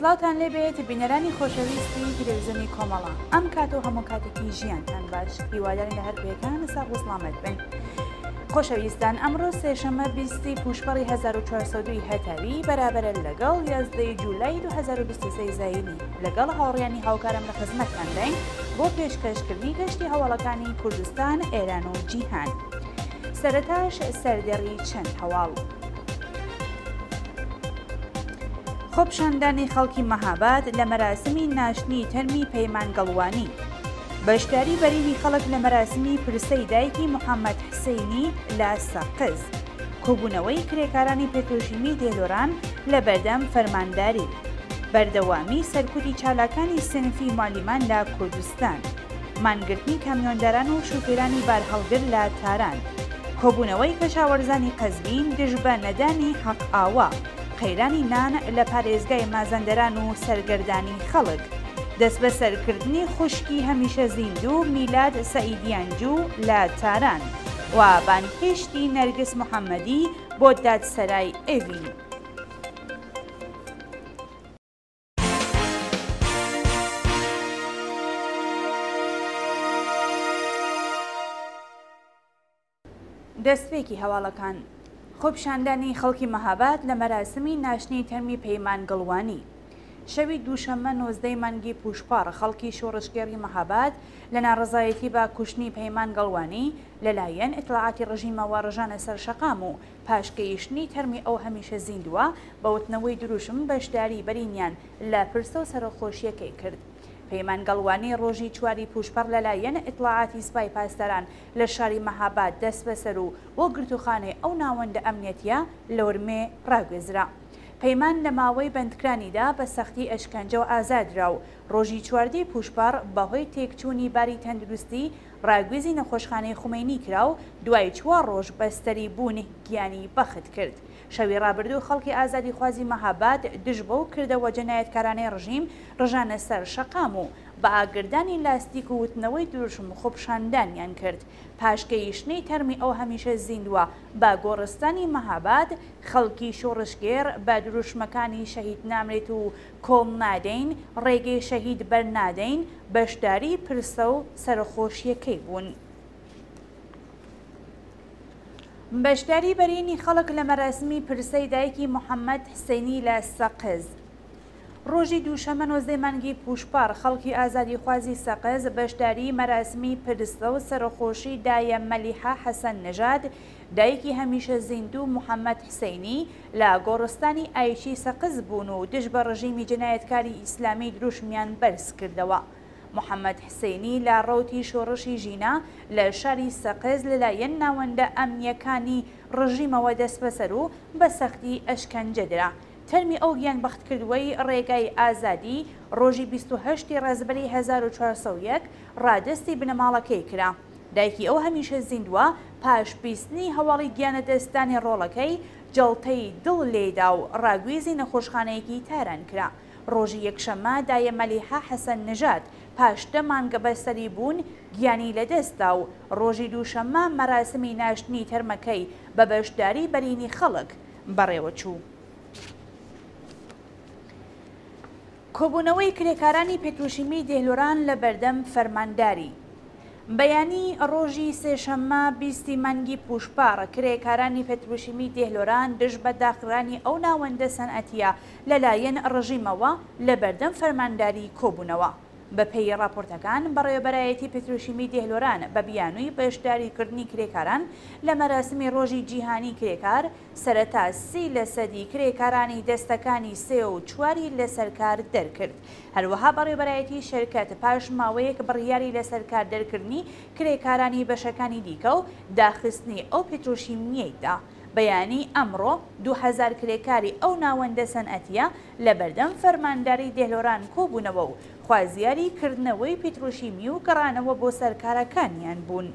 سڵاوتان لێبێت بینەرانی خۆشەویستی تەلەڤیزیۆنی کۆمەڵە، ئەم کات و هەموو کاتێکی ژیانتان باش، هیوادارین لە هەر کوێکان ساغ و سڵامەت بن. خۆشەویستان ئەمڕۆ سێشەممە 20 پوشپەڕی 1402 هەتاوی بەرابەرە لەگەڵ 11 جولای 2023 زایینی، لەگەڵ هاوڕیانی هاوکارم لە خزمەتتانداین بۆ پێشکەشکردنی گەشتی هەواڵەکانی کوردستان، ئێران و جیهان. سەرەتاش سەردێڕی چەند هەواڵ. خۆپیشاندانی خەڵکی مەهاباد لە مەراسمی ناشتنی تەرمی پەیمان گەڵوانی. بەشداری بەرینی خەڵک لە مەراسمی پرسەی دایکی محەممەد حسەینی لە سەقز. کۆبوونەوەی کرێکارانی پێترۆشیمی دێلۆران لە بەردەم فەرمانداری. بەردەوامی سەرکوتی چالاکانی سنفی موعەلیمان لە کوردستان. مانگرتنی کامیۆنداران و شوفێرانی بارهەڵگر لە تاران. کۆبوونەوەی کەشاوەرزانی قەزوین دژ بە نەدانی حەق ئاوە. قەیرانی نان لە پارێزگای مازەندەران و سەرگەردانی خەڵک. دەستبەسەرکردنی خوشکی هەمیشە زیندوو میلاد سەعیدیانجوو لە تاران و بانگهێشتی نەرگس محەممەدی بۆ دادسەرای ئێڤین. دەستپێکی هەواڵەکان، خۆپیشاندانی خەڵکی مەهاباد لە مەراسمی ناشتنی تەرمی پەیمان گڵوانی. شەوی دووشەممە 19 مانگی پووشپەڕ خەڵکی شۆڕشگێڕی مەهاباد لە ناڕەزایەتی بە کوشتنی پەیمان گەڵوانی لەلایەن ئیتڵاعاتی ڕژیمەوە ڕژانە سەر شەقام و پاش گەیشتنی تەرمی ئەو هەمیشە زیندووە بە وتنەوەی دروشم بەشداری بەرینیان لە پرسە و سەرەخۆشییەکەی کرد. پەیمان گەڵوانی ڕۆژی چواری پووشپەڕ لەلایەن ئیتڵاعاتی سپای پاسداران لە شاری مەهاباد دەستبەسەر و بۆ گرتووخانەی ئەو ناوەندە ئەمنیەتییە لە ورمێ ڕاگوێزرا. پەیمان لە ماوەی بەندکرانیدا بە سەختی ئەشکەنجە و ئازار درا و ڕۆژی چواردەی پووشپەڕ بەهۆی تێکچوونی باری تەندروستی ڕاگوێزی نەخۆشخانەی خومەینی کرا و دوای چوار ڕۆژ بەستەری بوون گیانی بەخت کرد. شەوی ڕابردوو خەڵکی ئازادیخوازی مەهاباد دژ بەو کردەوە جەنایەتکارانەی ڕژیم ڕژانە سەر شەقام و بە ئاگردانی لاستیک و وتنەوەی دروشم خۆپشاندانیان کرد. پاش گەیشتنی تەرمی ئەو هەمیشە زیندووە بە گۆڕستانی مەهاباد، خەڵکی شۆڕشگێڕ بە دروشمەکانی شەهید نامرێت و کۆڵ نادەین، ڕێگەی شەهید بەرنادەین بەشداری پرسە و سەرەخۆشییەکەی بوون. بەشداری بەرینی خەڵک لە مەراسمی پرسەی دایکی محەممەد حسەینی لە سەقز. ڕۆژی دووشەممە 19 مانگی پووشپەڕ خەڵکی ئازادیخوازی سەقز بەشداری مەراسمی پرسە و سەرەخۆشی دایە مەلیحە حەسەن نەژاد دایکی هەمیشە زیندوو محەممەد حسەینی لە گۆڕستانی ئایچی سەقز بوون و دژ بە ڕژیمی جەنایەتکاری ئیسلامی دروشمیان بەرز کردەوە. محەممەد حسەینی لە ڕەوتی شۆڕشی ژینا لە شاری سەقز لەلایەن ناوەندە ئەمنییەکانی ڕژیمەوە دەستبەسەر و بە سەختی ئەشکەنجە درا. تەرمی ئەو گیانبەختکردووەی ڕێگای ئازادی ڕۆژی 28 ی ڕەزبەری 1401 ڕادەستی بنەماڵەکەی کرا. دایکی ئەو هەمیشە زیندووە پاش بیستنی هەواڵی گیانلەدەستدانی ڕۆڵەکەی، جەڵتەی دڵ لێیدا و ڕاگوێزی نەخۆشخانەیەکی تاران کرا. ڕۆژی یەکشەممە دایە مەلیحە حەسەن نژاد پاش دە مانگ بەستەری بوون گیانی لەدەستدا و ڕۆژی دووشەممە مەراسمی ناشتنی تەرمەکەی بە بەشداری بەرینی خەڵک بەڕێوەچوو. کۆبوونەوەی کرێکارانی پێترۆشیمی دێهلۆران لە بەردەم فەرمانداری. بەیانی ڕۆژی سێشەممە 20 ی مانگی پووشپەڕ کرێکارانی پێترۆشیمی دێهلۆران دژ بە داخرانی ئەو ناوەندە سەنعەتییە لەلایەن ڕژیمەوە لە بەردەم فەرمانداری کۆبوونەوە. بەپێی ڕاپۆرتەکان، بەڕێوەبەرایەتی پتروشیمی دێهلۆران بە بیانووی بەشداریکردنی کرێکاران لە مەراسمی ڕۆژی جیهانی کرێکار، سەرەتا 30 لەسەدی کرێکارانی دەستەکانی سێ و چواری لەسەر کار دەرکرد. هەروەها بەڕێوەبەرایەتی شەرکەت پاش ماوەیەک بڕیاری لەسەر کار دەرکردنی کرێکارانی بەشەکانی دیکە و داخستنی ئەو پتروشیمییەی دا. بەیانی ئەمڕۆ 2000 کرێکاری ئەو ناوەندە سەنعەتییە لە بەردەم فەرمانداری دێهلۆران کۆبوونەوە و خوازیاری کردنەوەی پترۆشیمی و گەڕانەوە بۆ سەر کارەکانیان بوون.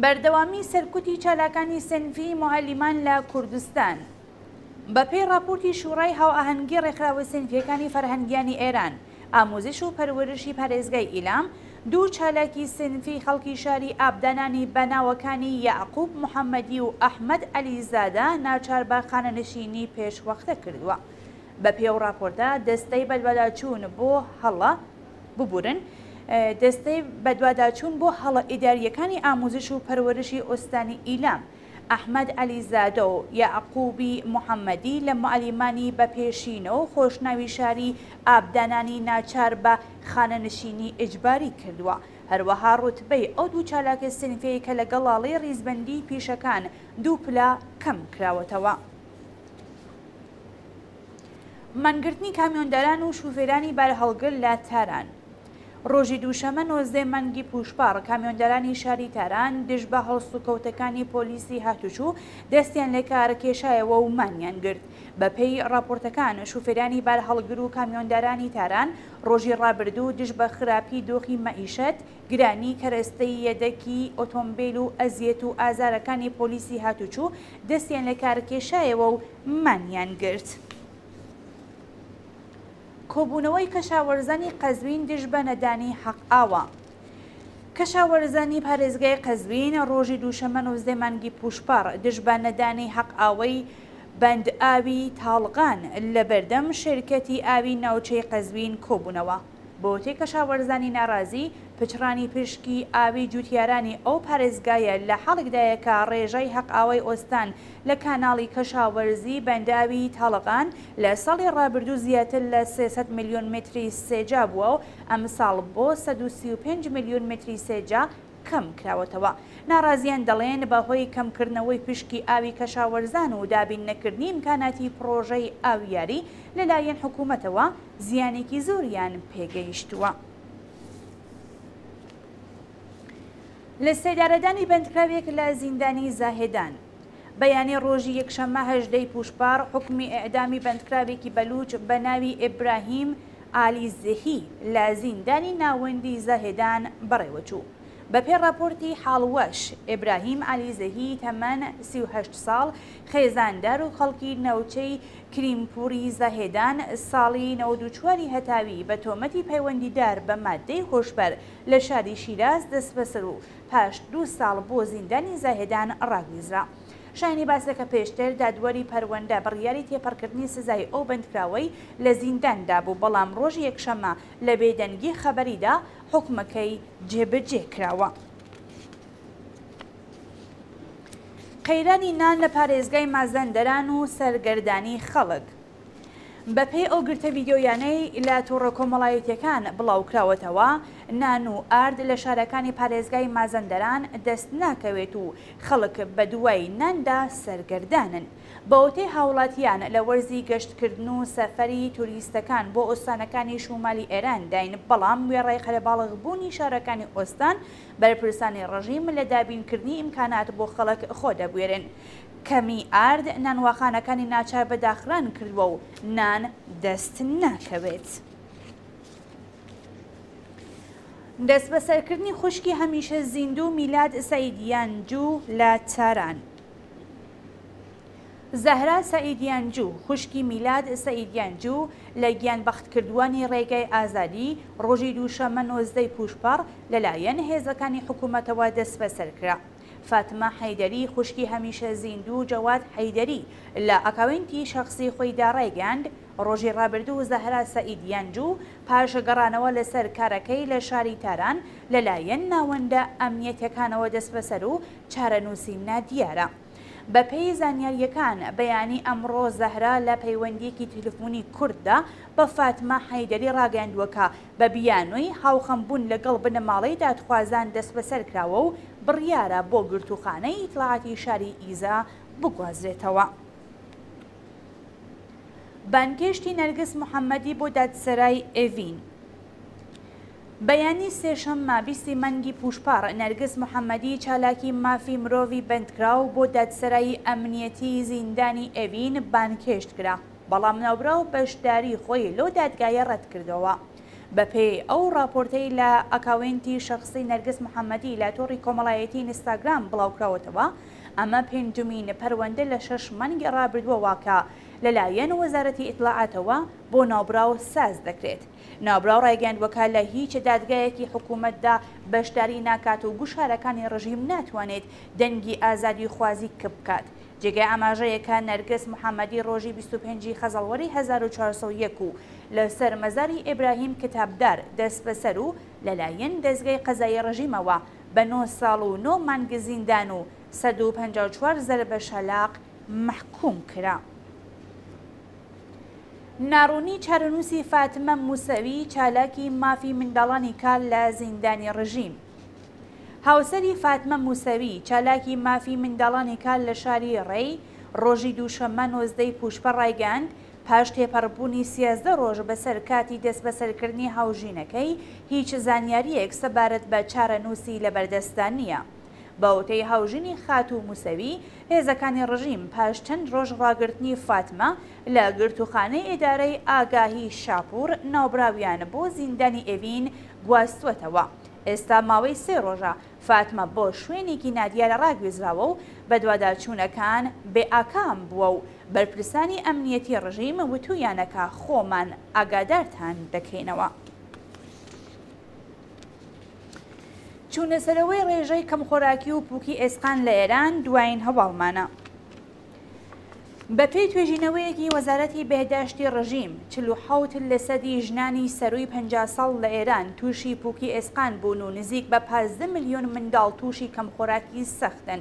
بەردەوامی سەرکوتی چالاکانی سنفی موعەلیمان لە کوردستان. بەپێی ڕاپۆرتی شوڕای هاوئاهەنگی ڕێکخراوە سنفییەکانی فەرهەنگیانی ئێران، ئاموزش و پەروەرشی پارێزگای ئیلام، دوو چالاکی سینفی خەڵکی شاری ئابدانانی بە ناوەکانی یەعقوب محەمەدی و ئەحمەد عەلیزادە ناچار بە خانەنشینی پێشوەختە کردووە. بەپێی ئەو ڕاپۆرتە، دەستەی بەدواداچوون بۆ هەڵە ببورن دەستەی بەدواداچوون بۆ هەڵە ئیدارییەکانی ئاموزش و پەروەرشی ئوستانی ئیلام، ئەحمەد عەلیزادە و یەعقوبی محەمەدی لە موعەلیمانی بە پێشینە و خۆشناوی شاری ئابدانانی ناچار بە خانەنشینی ئیجباری کردووە. هەروەها ڕوتبەی ئەو دوو چالاکە سینفیەی کە لە گەڵاڵەی ڕیزبەندیی پیشەکان دوو پلە کەم کراوەتەوە. مانگرتنی کامیۆنداران و شوفێرانی بارهەڵگر لە تاران. ڕۆژی دووشەمە 19 مانگی پووشپەڕ کامیۆندارانی شاری تاران دژ بە هەڵسوکەوتەکانی پۆلیسی هاتوچوو دەستیان لە کار کێشایەوە و مانیان گرت. بەپێی ڕاپۆرتەکان شوفێرانی بارهەڵگر و کامیۆندارانی تاران ڕۆژی ڕابردوو دژ بە خراپی دۆخی مەعیشەت، گرانی کەرەستەی یەدەکی ئۆتۆمبێل و ئەزیەت و ئازارەکانی پۆلیسی هاتوچوو دەستیان لە کار کێشایەوە و مانیان گرت. کۆبوونەوەی کەشاوەرزانی قەزوین دژ بە نەدانی حەق ئاوە. کەشاوەرزانی پارێزگای قەزوین ڕۆژی دووشەممە 19 مانگی پووشپەڕ دژ بە نەدانی حەق ئاوەی بەند ئاوی تاڵغان لە بەردەم شێرکەتی ئاوی ناوچەی قەزوین کۆبوونەوە. بەوتەی کەشاوەرزانی ناڕازی، پچڕانی پشکی ئاوی جووتیارانی ئەو پارێزگایە لە حاڵێکدایە کە ڕێژەی هەقئاوەی ئۆستان لە کاناڵی کەشاوەرزی بەنداوی تاڵەقان لە ساڵی ڕابردوو زیاتر لە 300 میلیۆن متری سێجا بووە و ئەمساڵ بۆ 135 میلیۆن متری سێجا کەم کراوەتەوە. ناڕازیان دەڵێن بە هۆی کەم کردنەوەی پشکی ئاوی کەشاوەرزان و دابین نەکردنی ئیمکاناتی پڕۆژەی ئاویاری لە لایەن حکوومەتەوە زیانێکی زۆریان پێگەیشتووە. لە سێدارەدانی بەندکراوێک لە زیندانی زاهێدان. بەیانی ڕۆژی یەکشەممە 18 ی پووشپەڕ حوکمی ئێعدامی بەندکراوێکی بەلووچ بە ناوی ئیبراهیم عالیزهی لە زیندانی ناوەندی زاهێدان بەڕێوەچوو. بەپێی ڕاپۆرتی حاڵوەش، ئیبراهیم عەلیزەهی تەمەن 38 ساڵ، خێزاندار و خەڵکی ناوچەی کریمپوری زاهێدان ساڵی 94 ی هەتاوی بە تۆمەتی پەیوەندیدار بە ماددەی هۆشبەر لە شاری شیراز دەستبەسەر و پاش دوو ساڵ بۆ زیندانی زاهێدان ڕاگویزرا. شایانی باسە کە پێشتر دادوەری پەروەندە بڕیاری تێپەڕکردنی سزای ئەو بەندکراوەی لە زیندان دابوو، بەڵام ڕۆژی یەکشەممە لە بێدەنگی خەبەریدا حوکمەکەی جێبەجێ کراوە. قەیرانی نان لە پارێزگای مازەندەران و سەرگەردانی خەڵک. بەپێی ئەو گرتە ڤیدیۆیانەی لە تۆڕە کۆمەڵایەتییەکان بڵاوکراوەتەوە، نان و ئارد لە شارەکانی پارێزگای مازەندەران دەست ناکەوێت و خەڵک بەدوای ناندا سەرگەردانن. بەوتەی هاوڵاتیان لە وەرزی گەشتکردن و سەفەری توریستەکان بۆ ئۆستانەکانی شومالی ئێران داین، بەڵام وێڕای قەرەباڵغبوونی شارەکانی ئۆستان، بەرپرسانی ڕژیم لە دابینکردنی ئیمکانات بۆ خەڵک خۆ دەبوێرن. کەمی ئارد نانواخانەکانی ناچار بە داخران کردووە و نان دەست ناکەوێت. دەستبەسەرکردنی خوشکی هەمیشە زیندوو میلاد سەعیدیانجوو لە تاران. زەهرا سەعیدیانجوو، خوشکی میلاد سەعیدیانجوو لە گیانبەختکردووانی ڕێگای ئازادی، ڕۆژی دووشەممە 19 ی پووشپەڕ لەلایەن هێزەکانی حکوومەتەوە دەستبەسەر کرا. فاتمە حەیدەری، خوشکی هەمیشە زیندوو جەواد حەیدەری لە ئەکاوێنتی شەخسی خۆیدا ڕایگەیاند، ڕۆژی ڕابردوو زەهرا سەعیدیانجوو پاش گەڕانەوە لەسەر کارەکەی لە شاری تاران لەلایەن ناوەندە ئەمنیەتیەکانەوە دەستبەسەر و چارەنووسی نادیارە. بەپێی زانیارییەکان، بەیانی ئەمڕۆ زەهرا لە پەیوەندییەکی تەلەفۆنی کورتدا بە فاتمە حەیدەری ڕاگەیاندووە کە بە بیانووی هاوخەمبوون لەگەڵ بنەماڵەی دادخوازان دەستبەسەر کراوە و بڕیارە بۆ گرتووخانەی ئیتڵاعاتی شاری ئیزە بگوازرێتەوە. بانگهێشتی نەرگس محەممەدی بۆ دادسەرای ئێڤین. بەیانی سێشەممە 20 ی مانگی پووشپەڕ، نەرگس محەممەدی چالاکی مافی مرۆڤی بەندکراو بۆ دادسەرایی ئەمنیەتیی زیندانی ئێڤین بانگهێشت کرا، بەڵام ناوبراو بەشداریی خۆی لەو دادگایە ڕەت کردەوە. بەپێی ئەو ڕاپۆرتەی لە ئەکاوێنتی شەخسی نەرگس محەممەدی لە تۆڕی کۆمەڵایەتیی ئینستاگرام بڵاوکراوەتەوە، ئەمە پێنجمین پەروەندە لە شەش مانگی ڕابردووەوە کە لەلایەن وەزارەتی ئیتڵاعاتەوە بۆ ناوبراو ساز دەکرێت. ناوبراو ڕایگەیاندووە کە لە هیچ دادگایەکی حکوومەتدا بەشداری ناکات و گوشارەکانی ڕژیم ناتوانێت دەنگی ئازادیخوازی کپ بکات. جێگای ئاماژەیە کە نەرگس محەمەدی ڕۆژی 25 ی خەزەڵوەری 1401 و لەسەر مەزاری ئیبراهیم کتابدار دەستبەسەر و لەلایەن دەزگای قەزایی ڕژیمەوە بە نۆ ساڵ و نۆ مانگ زیندان و 154 زەربە شەلاق مەحکووم کرا. ناڕوونی چارەنووسی فاتمە موسەوی چالاکی مافی منداڵانی کار لە زیندانی ڕژیم. هاوسەری فاتمە موسەوی چالاکی مافی منداڵانی کار لە شاری ڕێی ڕۆژی دووشەممە 19 ی پووشپەڕ ڕایگەیاند، پاش تێپەڕبوونی 13 ڕۆژ بەسەر کاتی دەستبەسەرکردنی هاوژینەکەی، هیچ زانیارییەک سەبارەت بە چارەنووسی لەبەردەستدا نییە. بە وتەی هاوژینی خاتوو موسەوی، هێزەکانی ڕژیم پاش چەند ڕۆژ ڕاگرتنی فاتمە لە گرتووخانەی ئیدارەی ئاگاهی شاپوور، ناوبراویان بۆ زیندانی ئێڤین گواستووەتەوە. ئێستا ماوەی سێ ڕۆژە فاتمە بۆ شوێنێکی نادیار ڕاگوێزراوە و بەدواداچوونەکان بێ ئاکام بووە و بەرپرسانی ئەمنیەتی ڕژیم وتوویانە کە خۆمان ئاگادارتان دەکەینەوە. چوونەسەرەوەی ڕێژەی کەمخۆراکی و پووکی ئێسقان لە ئێران دوایین هەواڵمانە. بەپێی توێژینەوەیەکی وەزارەتی بێهداشتی ڕژیم، 47 لەسەدی ژنانی سەرووی 50 ساڵ لە ئێران تووشی پووکی ئێسقان بوون و نزیک بە 15 ملیۆن منداڵ تووشی کەمخۆراکی سەختن.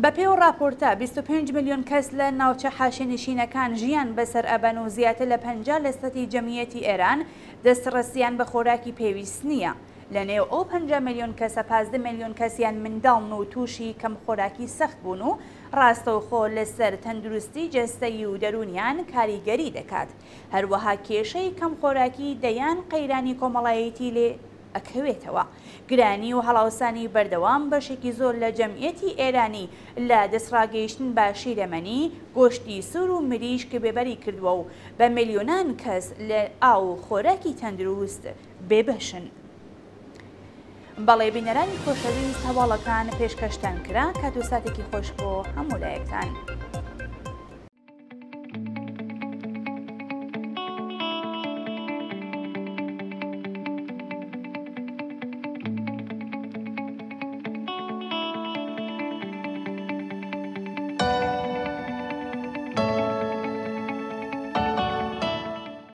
بەپێی ئەو ڕاپۆرتە، 25 ملیۆن کەس لە ناوچە حاشیەنشینەکان ژیان بەسەر ئەبەن و زیاتر لە 50 لەسەدی جەمیەتی ئێران دەستڕەسیان بە خۆراکی پێویست نییە. لە نێو ئەو 50 ملیۆن کەسە 15 ملیۆن کەسیان منداڵن و تووشی کەمخۆراکی سەخت بوون و ڕاستەوخۆ لەسەر تەندروستی جەستەیی و دەروونیان کاریگەری دەکات. هەروەها کێشەی کەمخۆراکی دەیان قەیرانی کۆمەڵایەتی لێ ئەکەوێتەوە. گرانی و هەڵاوسانی بەردەوام بەشێکی زۆر لە جەمعیەتی ئێرانی لە دەستڕاگەیشتن بە شیرەمەنی، گۆشتی سوور و مریشک بێبەری کردووە و بە ملیۆنان کەس لە ئاو و خۆراکی تەندروست بێبەشن. بەڵێ بینەرانی خۆشەویست هەواڵەکان پێشکەشتان کرا، کات و ساتێکی خۆش بۆ هەموو لایەکتان.